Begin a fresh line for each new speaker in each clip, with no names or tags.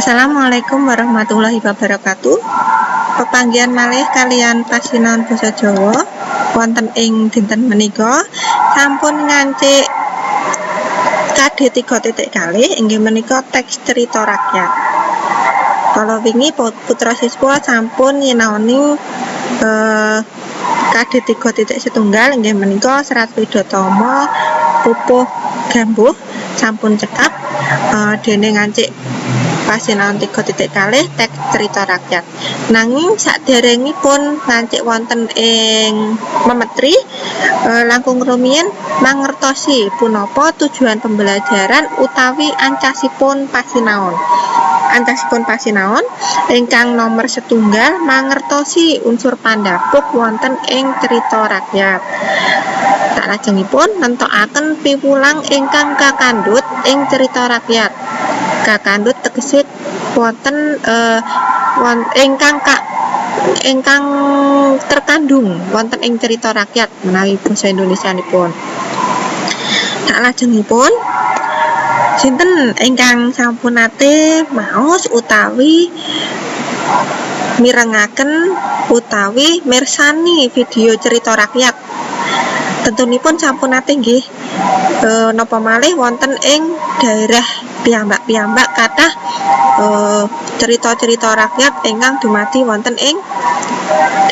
Assalamualaikum warahmatullahi wabarakatuh. Pepanggihan malih kaliyan pasinaon basa Jawa wonten ing dinten menika sampun ngancik KD 3.2, inggih menika teks cerita rakyat. Kala wingi putra siswa sampun nyinaoni KD 3.1, inggih menika Serat Widatama Pupuh Gambuh, sampun cekap, dene ngancik pasinaon 3.2, teks cerita rakyat. Nanging saderengipun ngancik wonten ing memetri, langkung rumiyin mangertosi punapa tujuan pembelajaran utawi ancasipun pasinaon. Ancasipun pasinaon ingkang nomer setunggal, mangertosi unsur pandapuk wonten ing cerita rakyat. Saklajengipun nentokaken piwulang ingkang kakandhut ing cerita rakyat. Kakandhut tegese wonten ingkang ingkang terkandung wonten ing cerita rakyat menawi basa Indonesianipun. Saklajengipun, sinten ingkang sampun nate maos utawi mirengaken utawi mirsani video cerita rakyat? Tentunipun sampun nate, nggih. Napa malih wonten ing daerah piyambak-piyambak kathah cerita-cerita rakyat ingkang dumadi wonten ing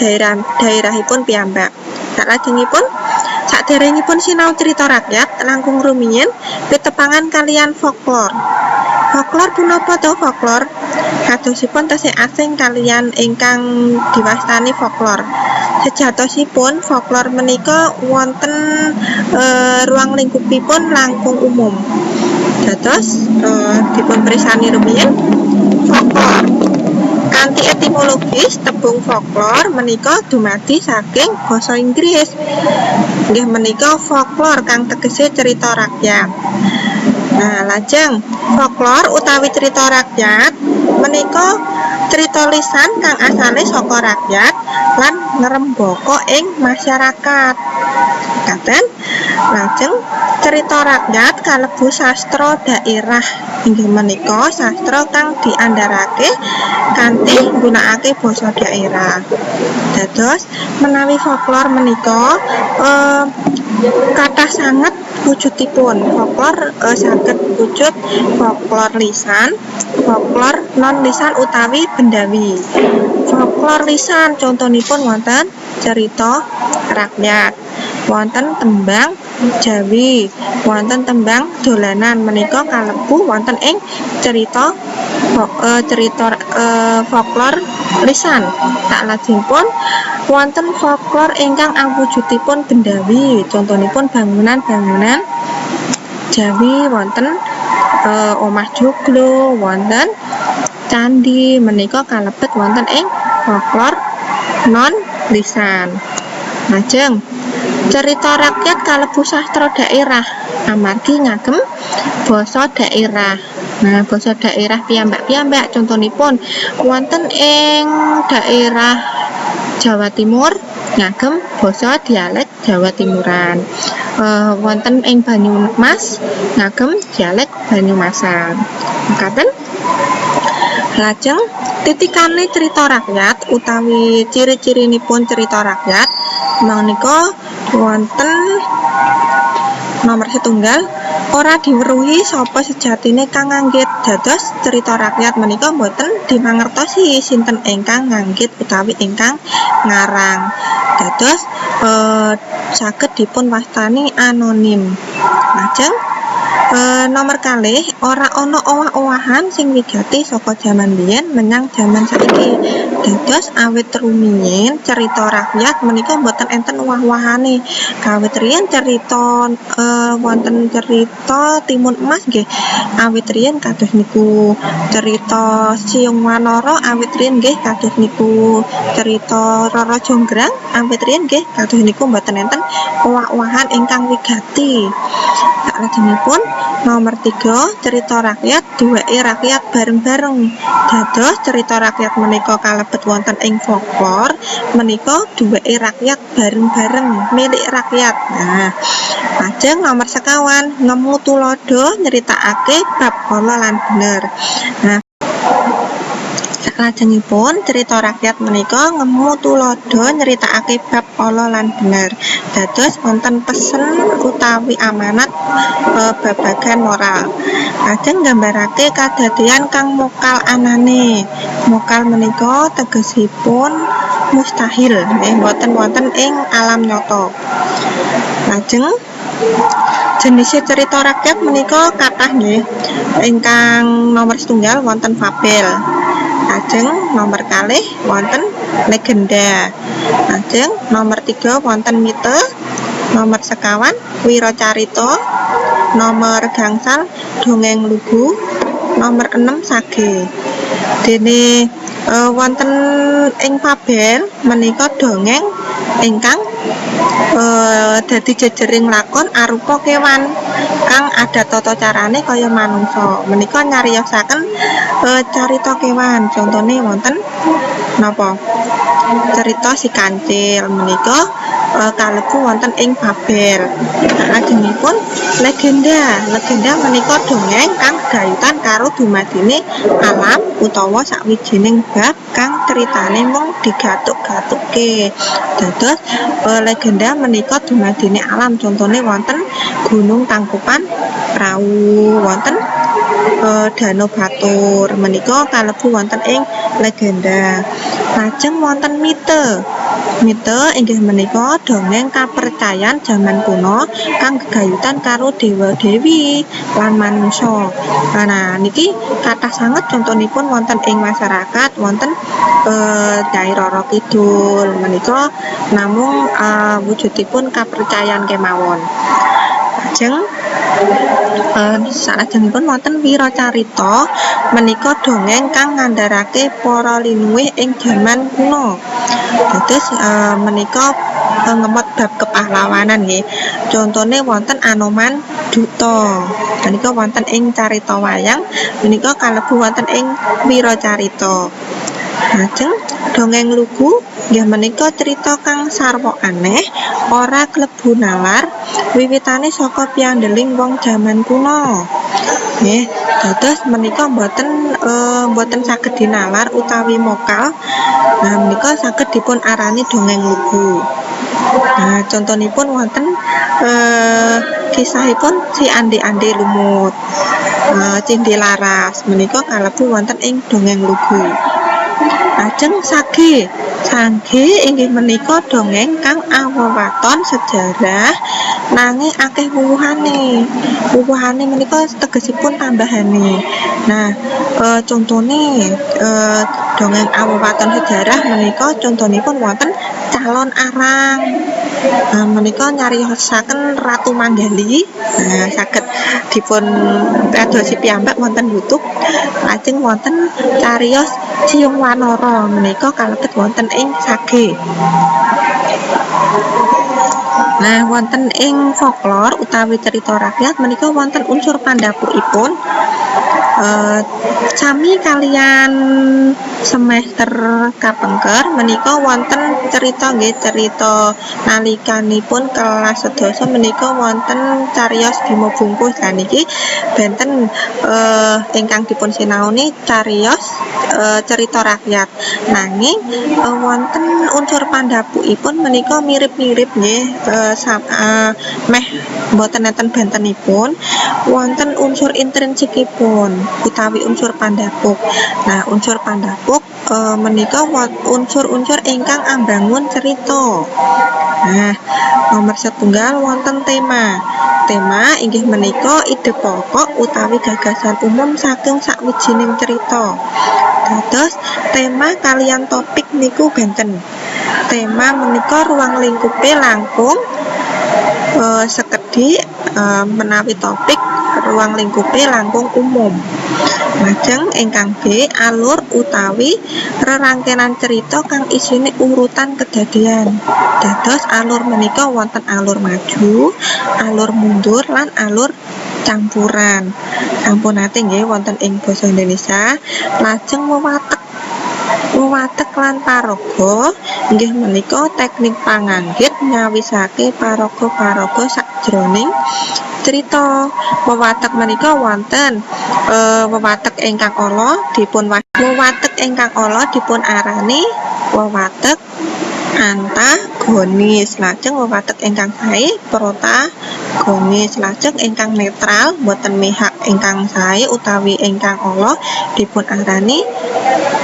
daerah daerahipun piyambak. Saklajengipun, saderengipun sinau cerita rakyat, langkung rumiyin pitepangan kaliyan folklor. Folklor punapa to, folklor? Kadosipun tesih asing kaliyan ingkang diwastani folklor. Sejatosipun folklor menika wonten ruang lingkupipun langkung umum. Dados dipun pirsani rumiyin folklor. Kanthi etimologis, tembung folklor menika dumadi saking basa Inggris. Inggih menika folklore, kang tegese cerita rakyat. Nah, lajeng folklor utawi cerita rakyat menika cerita lisan kang asale saka rakyat lan ngrembaka ing masyarakat. Katen. Lajeng cerita rakyat kalebu sastra daerah, inggih menika sastra kang diandharake kanthi nggunakake basa daerah. Dados menawi folklor menika kathah sanget wujudipun. Folklor saged wujud folklor lisan, folklor non lisan utawi bendawi. Folklor lisan contonipun wonten cerita rakyat, wonten tembang Jawi, wonten tembang dolanan, menika kalebu wonten ing cerita cerita folklor lisan. Saklajengipun wonten folklor ingkang awujudipun bendawi, contonipun bangunan-bangunan Jawi, wonten omah joglo, wonten candhi, menika kalebet wonten ing folklor non lisan. Lajeng cerita rakyat kalebu sastra daerah amargi ngagem basa daerah. Nah, basa daerah piyambak-piyambak, contonipun wonten ing daerah Jawa Timur ngagem basa dialek Jawa Timuran. Wonten ing Banyumas ngagem dialek Banyumasan. Mekaten. Lajeng titikane cerita rakyat utawi ciri-cirinipun cerita rakyat menika wonten nomor setunggal, ora diweruhi sapa sejatine kang nganggit. Dados cerita rakyat menika boten dimangertosi sinten ingkang nganggit utawi ingkang ngarang. Dados saged dipun wastani anonim. Lajeng nomor kalih, ora ana owah-owahan sing wigati saka jaman biyen menyang jaman saiki. Dados awit rumiyin cerita rakyat menika boten enten owah-owahane. Kawit riyin cerita wonten cerita Timun Emas nggih awit riyin kados niku, cerita Siung Wanara awit riyin nggih kados niku, cerita Roro Jonggrang awit riyin nggih kados niku, boten enten owah-owahan ingkang wigati. Saklajengipun nomor 3, cerita rakyat duweke rakyat bareng-bareng. Dados cerita rakyat menika kalebet wonten ing folklor, menika duweke rakyat bareng-bareng, milik rakyat. Nah, lajeng nomor sekawan, ngemu tuladha nyritakake bab ala lan bener. Nah, Salajengipun cerita rakyat menika ngemu tuladha nyritakake bab ala lan bener. Dados wonten pesen utawi amanat babagan moral. Lajeng nggambarake kadadeyan kang mokal anane. Mokal menika tegesipun mustahil, nggih, boten wonten ing alam nyata. Lajeng jenis cerita rakyat menika kathah, nggih. Ingkang nomor setunggal wonten fabel. Lajeng nomor kalih wonten legenda. Lajeng nomor 3 wonten mite, nomor 5 wiracarita, nomor 5 dongeng lugu, nomor 6 sage. Dene wonten ing fabel menika dongeng ingkang dadi jejering lakon arupa kewan kang adat tata carane kaya manungsa. Menika nyariosaken carita kewan. Contone wonten napa? Cerita Si Kancil menika kalebu wonten ing fabel. Salajengipun legenda. Legenda menika dongeng kang gegayutan karo dumadine alam utawa sawijining bab kang critane mung digatuk-gatukke. Dados legenda menika dumadine alam, contone wonten Gunung Tangkuban Prau, wonten Danau Batur, menika kalebu wonten ing legenda. Lajeng wonten mite. Mite inggih menika dongeng kapercayan jaman kuno kang gegayutan karo dewa-dewi lan manungsa. Nah, niki kathah sanget contonipun wonten ing masyarakat, wonten Nyai Roro Kidul menika namung wujudipun kapercayan kemawon. Lajeng salajengipun wonten wiracarita menika dongeng kang ngandharake para linuwih ing jaman kuno. Dados menika ngemot bab kepahlawanan, nggih. Contone wonten Anoman Duta. Menika wonten ing carita wayang, menika kalebu wonten ing wiracarita. Lajeng dongeng lugu inggih menika crita kang sarwa aneh, ora klebu nalar, wiwitane saka piandeling wong jaman kuno. Nggih, dados menika mboten saged dinalar utawi mokal. Nah, menika saged dipun arani dongeng lugu. Nah, contonipun wonten kisahipun Si Ande-Ande Lumut, Cindhe Laras, menika kalebu wonten ing dongeng lugu. Lajeng sage. Sage inggih menika dongeng kang awewaton sejarah nanging akeh wuwuhane. Wuwuhane menika tegesipun tambahane. Nah, contone dongeng awewaton sejarah menika contonipun wonten Calon Arang. Nah, menika nyariosaken Ratu Manggali. Nah, saged dipun padosi piyambak wonten YouTube. Lajeng wonten cariyos Ciung Wanara, menika kalebet wonten ing sage. Nah, wonten ing folklor utawi cerita rakyat menika wonten unsur pandhapukipun. Sami kaliyan semester kapengker menika wonten cerita, nggih, cerita nalikanipun kelas sedasa menika wonten cariyos Bima Bungkus. Lah, niki benten ingkang dipun sinaoni cariyos cerita rakyat. Nanging wonten unsur pandhapukipun menika mirip-mirip, nggih, meh boten enten bentenipun, wonten unsur intrinsikipun utawi unsur pandhapuk. Nah, unsur pandhapuk menika unsur-unsur ingkang ambangun cerita. Nah, nomor setunggal wonten tema. Tema inggih menika ide pokok utawi gagasan umum saking sawijining cerita. Dados tema kaliyan topik niku benten. Tema menika ruang lingkupe langkung sekedhik, menawi topik ruang lingkupe langkung umum. Lajeng ingkang B, alur utawi rerangkenan cerita kang isine urutan kedadean. Dados alur menika wonten alur maju, alur mundur, lan alur campuran. Sampun nate, nggih, wonten ing basa Indonesia. Lajeng wewatek. Wewatek lan paraga inggih menika teknik panganggit nyawisake paraga-paraga sajroning cerita. Wewatek menika wonten wewatek ingkang ala dipun wewatek ingkang ala dipun arani wewatek antagonis, lajeng wewatek ingkang sae protagonis, lajeng ingkang netral, boten mihak ingkang sae utawi ingkang ala, dipun arani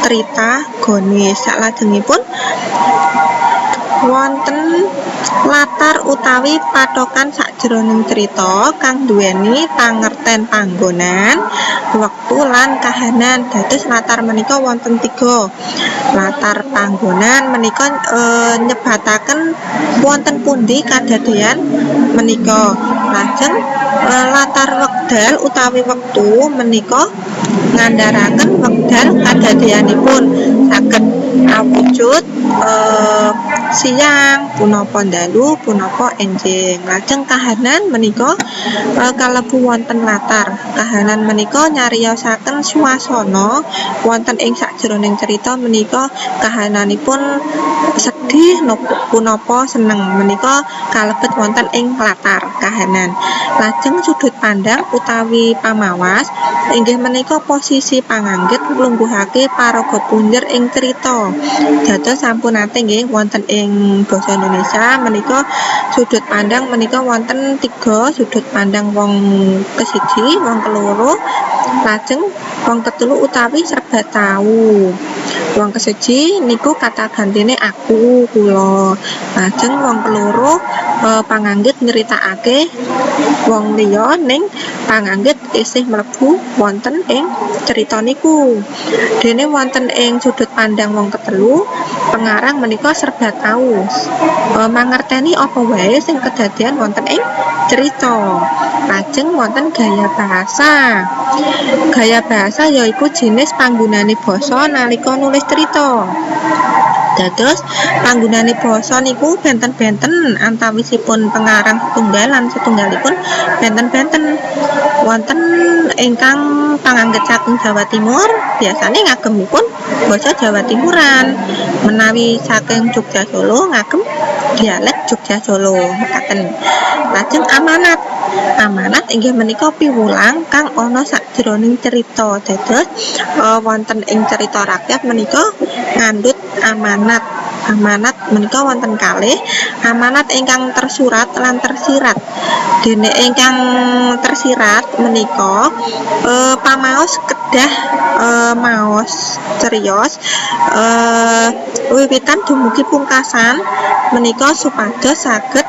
tritagonis. Salajengipun wonten latar utawi patokan sakjroning crita kang duweni pangerten panggonan, wektu lan kahanan. Dados latar menika wonten tiga. Latar panggonan menika nyebataken wonten pundi kadadeyan menika. Lajeng latar wekdal utawi wektu menika ngandharaken wekdal kadadeyanipun, saged awujud siang, punapa dalu, punapa enjing. Lajeng kahanan menika kalebu wonten latar. Kahanan menika nyariosaken swasana wonten ing sakjroning cerita menika, kahananipun sedih punapa seneng menika kalebet wonten ing latar kahanan. Lajeng sudut pandang utawi pamawas inggih menika posisi panganggit nglungguhake paraga punjer ing cerita. Dados sampun nate nggih, wonten ing basa Indonesia menika sudut pandang menika wonten tiga: sudut pandang wong kesiji, wong keloro, lajeng wong ketelu utawi serba tahu. Wong kesiji niku kata gantine aku, kula. Lajeng wong keloro panganggit nyritakake wong liya, ning panganggit isih mlebu wonten ing cerita niku. Dene wonten ing sudut pandang wong ketelu, pengarang menika serba tahu, mangerteni apa wae sing kedadean wonten ing cerita. Lajeng wonten gaya bahasa. Gaya bahasa yaiku jinis panggunane basa nalika nulis cerita. Dados panggunane basa niku benten-benten antawisipun pengarang setunggal lan setunggalipun benten-benten. Wonten ingkang panganggit saking Jawa Timur biasane ngagemipun basa Jawa Timuran. Menawi saking Jogja Solo ngagem dialek Jogja Solo, mekaten. Lajeng amanat. Amanat inggih menika piwulang kang ana sakjroning cerita. Dados wonten ing cerita rakyat menika ngandhut amanat. Amanat menika wonten kalih, amanat ingkang tersurat lan tersirat. Dene ingkang tersirat menika pamaos kedah maos cariyos wiwitan dumugi pungkasan menika supados saged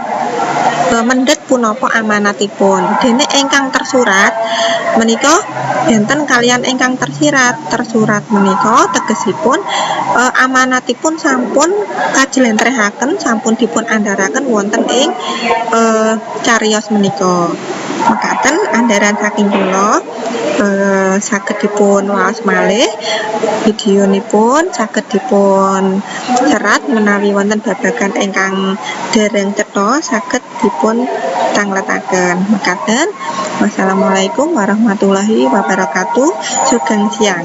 mendhet punapa amanatipun. Dene ingkang tersurat menika benten kaliyan ingkang tersirat. Tersurat menika tegesipun amanatipun sampun kajlentrehaken, sampun dipun andharaken wonten ing cariyos menika. Mekaten andharan saking kula, saged dipun waos malih videonipun, saged dipun serat menawi wonten babagan ingkang dereng cetha, saged dipun tangletaken. Mekaten. Wassalamualaikum warahmatullahi wabarakatuh. Sugeng siang.